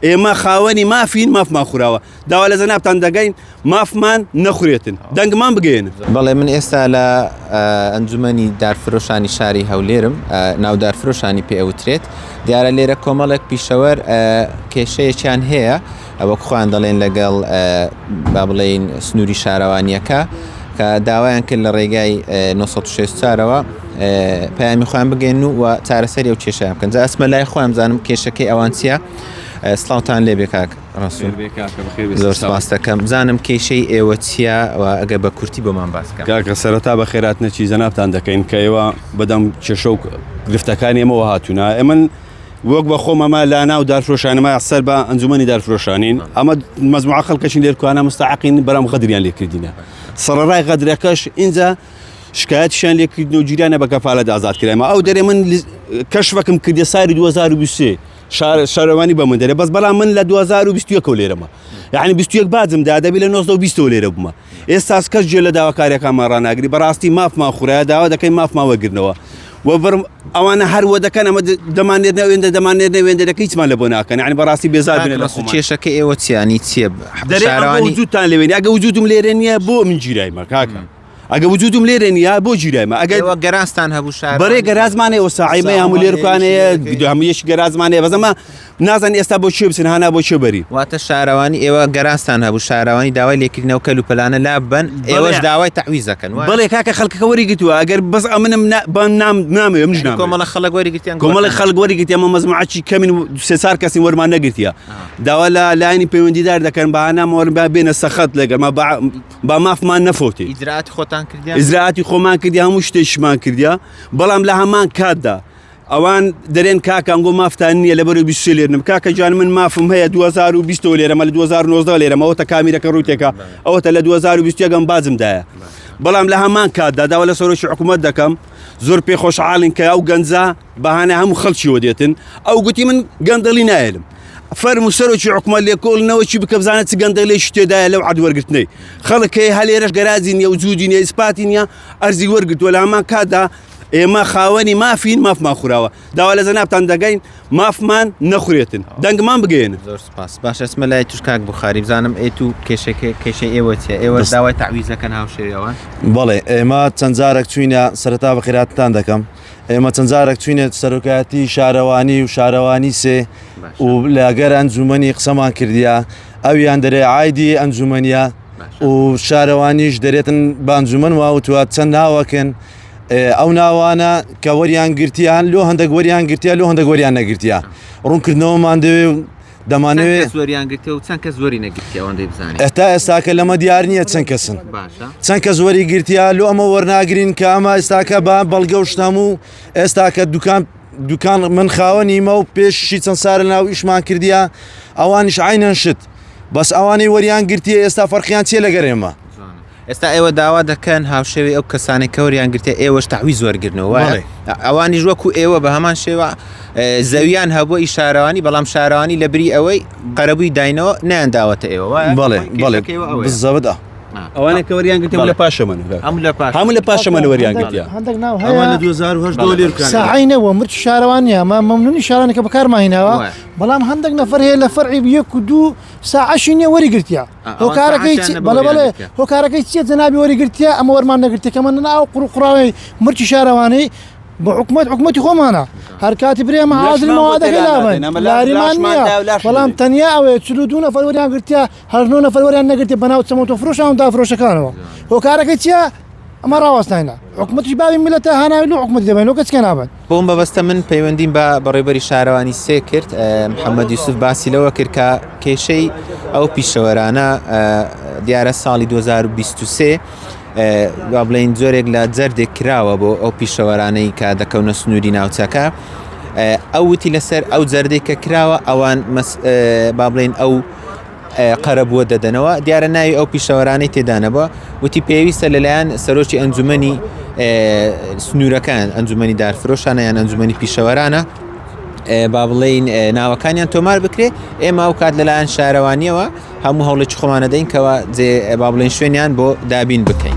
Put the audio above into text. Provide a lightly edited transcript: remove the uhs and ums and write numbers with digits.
ئێمە خاوەنی مافین مافمان خوراوە داوا لە جەنابتان دەگەین مافمان نەخورێتن دەنگمان بگەێنن. بەڵێ من ئێستا لە ئەنجومەنی دارفرۆشانی شاری هەولێرم ناو دارفرۆشانی پێ ئەوترێت دیارە لێرە کۆمەڵێک پیشەوەر کێشەیەکیان هەیە وەک خۆیان دەڵێن لەگەڵ با بڵێین سنووری شارەوانیەکە کە داوایان کرد لە ڕێگای 964ەوە پەیامی خۆیان بگەین و چارەسەری ئەو کێشیان بکەن جا ئەسمە لای خۆیان بزانم کێشەکەی ئەوان چییە سڵاوتان لێ بێ کاک ڕەسوڵ زۆر سپاس دەکەم بزانم کێشەی ئێوە چییە و ئەگەر بە کورتی بۆمان باس بکەن. کاکە سەرەتا بە خێراتنەکی جەنابتان دەکەین کە ئێوە بەدەم کێشە و گرفتەکانی ئێمەوە هاتوونە ئێمن وەک بە خۆم ئەمە لا ناو دارفرۆشانەمە سەر بە ئەنجومەنی دارفرۆشانین ئەمە مەزموعە خەڵکەشین لێرکوانە مستعقین بەرام غەدریان لێکردینە سەڕەڕای غەدرەکەش ئینجا شکایەتیشیان لێکردن و گیرانە بە کەفالەت ئازاد کرایمە ئەو دەرێ من کەشفەکەم کردە ساری 2023 شارەوانی بە من دەرێ بەس بەڵام من لە 2021 لێرەمە یعنی 21 باجم دا دەبی لە 1920 لێرە بوومە ئێستاس کەس گوێ لە داواکاریەکانمان ڕاناگری بەڕاستی مافمان خورایە داوا دەکەین مافمان وەرگرنەوە و بڕم ئەوانە هەر وە دەکەن ئەمە دەمانێرنە وێندە دەمانێرنە وێندە دەکەی هیچمان لە بۆ ناکەن یعنی بەڕاستی بێزار بینە لە خۆمان. کێشەکە ئێوە چیانی چییە دەرێ ئەگە شارەوانی وجودتان لێوێنی ئەگە وجودم لێرە نییە بۆ من گیرایمە کاکە ئەگە وجودم لێرە نییە بۆ گیرایمە ئەگەر ئێوە گەرازتان هەبوو شارەوانی بەڕێ گەرازمانەیە و ساعیمەی هەموو لێرکانەیە هەموو یەکی گەرازمانەیە بەس ئەمە نازانین ئێستا بۆ کوێ بچن هانا بۆ کوێ بەری. واتە شارەوانی ئێوە گەرازتان هەبوو شارەوانی داوای لێکردنەوە کەل و پەلانە لاببەن ئێوەش داوای تەعویز دەکەن وایە؟ بەڵێ کاکە خەڵکەکە وەری گرتووە ئەگەر بەس ئەمنم نا بە نام نامەوێ منیش نامەوێ. کۆمەڵە خەڵک وەری گرتیان کۆمەڵێک خەڵک وەری گرتیە ئەمە مەزموعەکی کەمین و سێ چار کەسین وەرمان نەگرتیە داوا لە لایەنی پەیوەندیدار دەکەن بە هانا وەرن با بێنە سەخەت لەگەڵما با با مافمان نەفەوتێ. ئیجرائاتی خۆتان کردیان؟ ئیجرائاتی خۆمان کردیە هەموو شتێکیشمان کردیە بەڵام لە هەمان کاتدا ئەوان دەرێن کاکە ئەنگۆ مافتان نییە لەبەرو 23 لێرنم کاکە گیان من مافم هەیە 2020 لێرەمە لە 2019 لێرەمە ئەوەتە کامیرەکە ڕووتێکە ئەوەتە لە 2021 ئەم باجم دایە بەڵام لە هەمان کاتدا داوا لە سەرۆکی حکوومەت دەکەم زۆر پێ خۆشحاڵین کە ئەو گەنجە بەهانە هەموو خەڵکیەوە دێتن ئەو گوتی من گەندەڵی نایەلم فەرموو سەرۆکی حکومەت لێکۆڵینەوەکی بکە بزانە چ گەندەڵێکی تێدایە لەو عەرد وەرگرتنەی خەڵک هەیە هەر لێرەش گەراجی نییە و جوودی نییە ئیسپاتی نییە ئەرزی وەرگرتووە لە هەمان کاتدا ئێمە خاوەنی مافین مافمان خوراوە داوا لە جەنابتان دەگەین مافمان نەخورێتن دەنگمان بگەێنن. زۆر سپاس باشە ئەچمە لای توش کاک بوخاری بزانم ئێ تو کێشەکە کێشەی ئێوە چیە ئێوە داوای تەعویز دەکەن هاوشێوەی ئەوان؟ بەڵێ ئێمە چەند جارێک چوینە سەرەتا بەخێراتتان دەکەم ئێمە چەند جارێک چوینە سەرۆکایەتی شارەوانی و شارەوانی سێ و لەگەر ئەنجومەنی قسەمان کردیا ئەویان دەرێ عایدی ئەنجومەنیە و شارەوانیش دەرێتن بە ئەنجومەن واوتوە چەند ناوەکن ئەو ناوانە کە وەریان گرتیان لۆ هەندێک وەریان گرتیا لۆ هەندێک وەریان نەگرتیا ڕوونکردنەوەمان دەوێ و دەمانەوێ وەریان گرتە و چەند کەس وەری نەگرتی ئەوەندەی بزانێت ئێستا ئێستاکە لەمە دیار نییە چەند کەسن چەند کەس وەری گرتیا لۆ ئەمە وەرناگرین کە ئەمە ئێستاکە بە بەڵگە و شتام و ئێستاکە دوکان دوکان من خاوەنیمە و پێشی چەند سارە ناو ئیشمان کردیا ئەوانیش عینەن شت بەس ئەوانەی وەریان گرتیە ئێستا فەرقیان چیە لەگەر ئێمە؟ ئێستا ئێوە داوا دەکەن هاوشێوەی ئەو کەسانەی کە وەریان گرتیە ئێوەش تەعویز وەرگرنەوە وایە؟ بەڵێ. ئەوانیش وەکو ئێوە بە هەمان شێوە زەویان هەبووە ئی شارەوانی بەڵام شارەوانی لە بری ئەوەی قەرەبووی داینەوە نەیان داوەتە ئێوە وایە؟ بەڵێ بەڵێ کێشەکەی ئێوە ئەوەیە. بالضبط ئا. ئەوانە کە وەریان گرتیە هەموو لە پاشە من هەموو لە پاش هەموو لە پاشە من وەریان گرتیە هەندێک ناو ئەوان هەیە لە 2008 دۆ لێر بکەن. ساعی نەبووە مرچ شارەوان نییە ئەمە مەمنونی شارانە کە بەکارمان هێناوە وایە. بەڵام هەندێک نەفەر هەیە لە فەرعی یەک و دوو ساعەشی نییە وەری گرتیە هۆکارەکەی بەڵێ بەڵێ هۆکارەکەی چییە جەنابی وەری گرتیە ئەمە وەرمان نەگرتیە کە من ناو قڕ و قڕاوی مرچی شارەوانی بە حکومەت حکومەتی خۆمانە هەر کاتی برێ ئەمە حاضر مەوادەکەی لابەن لاریمان نییە بەڵام تەنیا ئەوەیە 42 نەفەر وەریان گرتیە هەر نۆ نەفەر وەریان نەگرتیە بەناو چەمەتۆ فرۆشان و دافرۆشەکانەوە هۆکارەکەی چییە ئەمە ڕاوەستاینە حکومەتیش باوی میلەتە هاناوی لۆ حکومەتی دەبەین لۆ کەچکە نابەن. بۆ مەبەستە من پەیوەندیم بە بەڕێوبەری شارەوانی سێ کرد محەممەد یوسف باسی لەوە کرد کە کێشەی ئەو پیشەوەرانە دیارە ساڵی 2023 با بڵێین جۆرێک لە جەردێک کراوە بۆ ئەو پیشەوەرانەی کە دەکەونە سنووری ناوچەکە ئەو وتی لەسەر ئەو جەردێک کە کراوە ئەوان با بڵێن ئەو قەرەبووە دەدەنەوە، دیارە ناوی ئەو پیشەوەرانەی تێدا نەبووە، وتی پێویستە لەلایەن سەرۆکی ئەنجومەنی سنوورەکان ئەنجومەنی دارفرۆشانە یان ئەنجومەنی پیشەوەرانە با بڵێین ناوەکانیان تۆمار بکرێ ئێمە ئەو کات لەلایەن شارەوانیەوە هەموو هەوڵێکی خۆمانە دەین کەەوە جێ با بڵێن شوێنیان بۆ دابین بکەین.